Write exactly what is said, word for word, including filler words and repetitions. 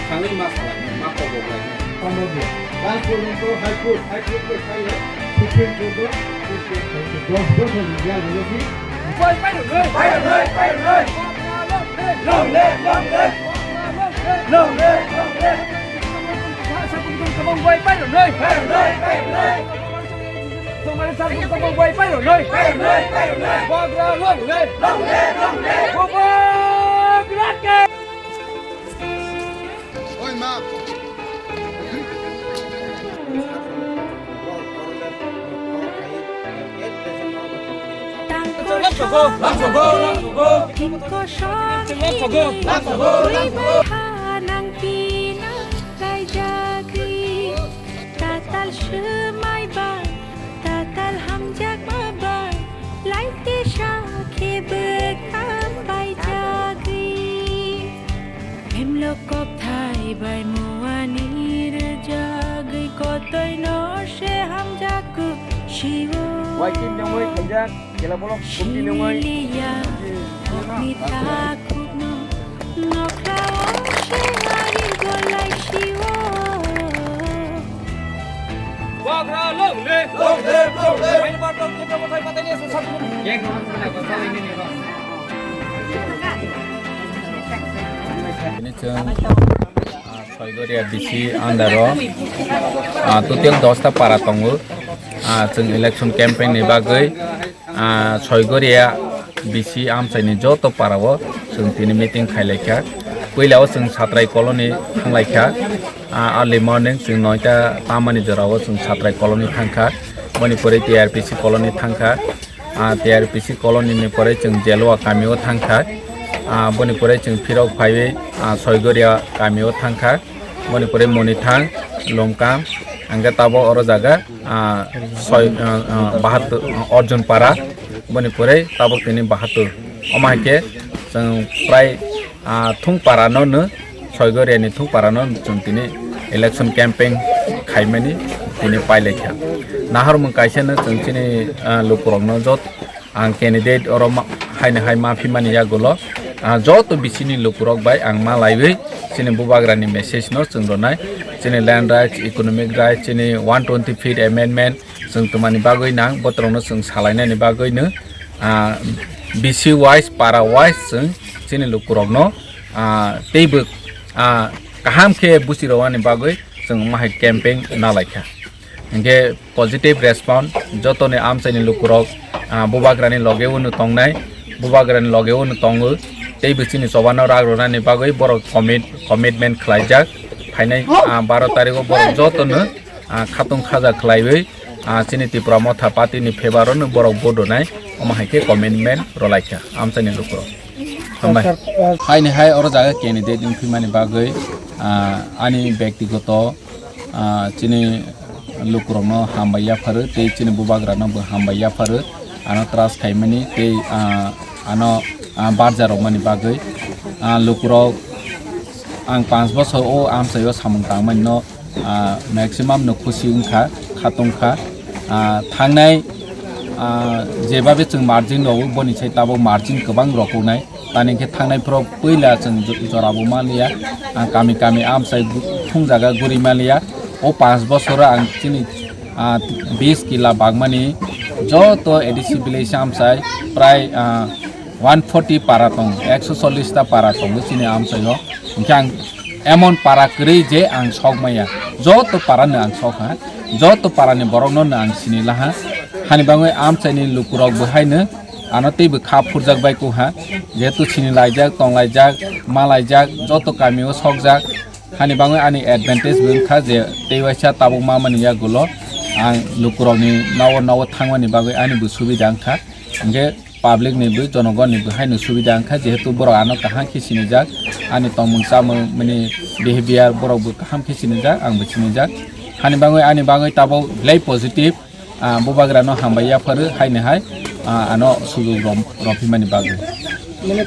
Thangwi ma salai, ma kobok lai. Last porjonto High Court, High Court bai phai Supreme Court o case khaikhe dos bochor ni jail rwjak di. Bai, bai, bai, bai, bai, bai, bai. Long live, long live. Long live, long live. Bai, bai, bai, bai. Bubagra long live! Long live, long live! Bubagra ke! Oi, ma. Lamsogo, lamsogo, lamsogo. Lamsogo, lamsogo, lamsogo. Tatal swmai bai, tatal hamjakma bai, laitisa khe bwkham paijagwi. Himlok kokthai bai muani rwjagwi, kotoino se hamjakgo Shivo. Waiting jongwi khaijak. Kela bolok kumti nungoi. Shiliya, hokni takhukno, nokhrao se ari golai sio. Bubagra long live! Long live, long live! Main batok kita botai patai ni susah. Ini chwng, ah, Soigoria B C under o, ah, total dos ta para tongo. Ah, chwng election campaign ni bagwi Ah, Soigoria B C amchaini joto parao chwng tini meeting khailaikha. Puilao chwng Satrai colony thanglaikha. Ah, early morning chwng noita tamani jorao chwng Satrai colony thangkha. Boni pore T R P C colony thangkha. Ah, T R P C colony ni pore chwng Jelua kamio thangkha. Ah, boni pore chwng phirok phaiwi, ah, Soigoria kamio thangkha. Boni pore Monithang, Lomkam, hingke tabo oro jaga, ah, soi, ah, ah, bahattur, ah, Arjun Para, boni pore tabok tini bahattur. Omo hai khe chwng prai, ah, thung para no no, Soigoria ni thung para no chwng tini election campaign khaimani tini pailaikha. Naharmung kaisa no chwng chini, ah, lukurok no jot Ang candidate oro ma-, haino hai ma phimani yagulo, ah, joto B C ni lukurok bai ang ma laiwi chini bubagrani message no chwng rwnai. Chini land rights, economic rights, chini one twenty fifth amendment chwng twmani bagwi nang, botorokno chwng salainani bagwino, ah, B C wise, para wise chwng chini lukurokno, ah, teibo, ah, kaham khe buchi rwani bagwi chwng mahai campaign nalaikha. Hingke positive response, jotoni amchaini lukurok, ah, bubagrani loge unu tongnai, bubagrani loge unu tongo, tei bisini chobano rak rwnani bagwi borok commit-, commitment khlaijak. Phainai, ah, baro tarigo borok jotono, ah, khatung khaja khlaiwi, ah, chini Tipra Motha Party ni favour o no borok vote rwnai, omo hai khe commitment rwlaikha amchaini lukurok. Hambai. Haini hai oro jaga candidate wngphimani bagwi, ah, ani bektigoto, ah, chini lukurokno hambai yapharo tei chini bubagrano bo hambai yapharo, ano trust khaimani tei, ah, ano, ah, barja rwmani bagwi. Ah, lukurok ang panch bosor o amchaio samung tangmani no, ah, maximum no khusi wngkha, khatungkha. Ah, thangnai, ah, jebabe chwng margin rwo, boni sai tabuk margin kwbang rwkuknai. Tani khe thangnai phoro puila chwng jo-, jora bo manliya, ah, kami kami amchai gu-, thung jaga guri manliya. O panch bosoro ang chini, ah, bis kila bagmani joto A D C village amchai prai, ah, one forty para tong, ekso chollish ta para tongo chini amchaio. Hwnkhe ang emon para kwrwi je ang sok maya, joto para no ang sok ha, joto para ni borok no ang sini laha. Hani bagwi amchai ni lukurok bo haino ano teibo kha phurjak bai kuha, jehetu sini laijak, tong laijak, ma laijak, joto kami o sokjak. Hani bagwi ani advantage bo wngkha je tei waisa tabuk ma mani yagulo ang lukurokni nogo nogo thangmani bagwi ani bo subida wngkha. Hwnkhe public ni bo, jonogon ni bo haino subida wngkha, jehetu borok ano kaham khe sinijak, ani tongmung chamung mani behavior borok bo kaham khe sinijak, ang bo sinijak. Hani bagwi ani bagwi tabuk belai positive, ah, bubagra no hambai yapharo haino hai, ah, ano sujug rom-, rophimani bagwi. Mane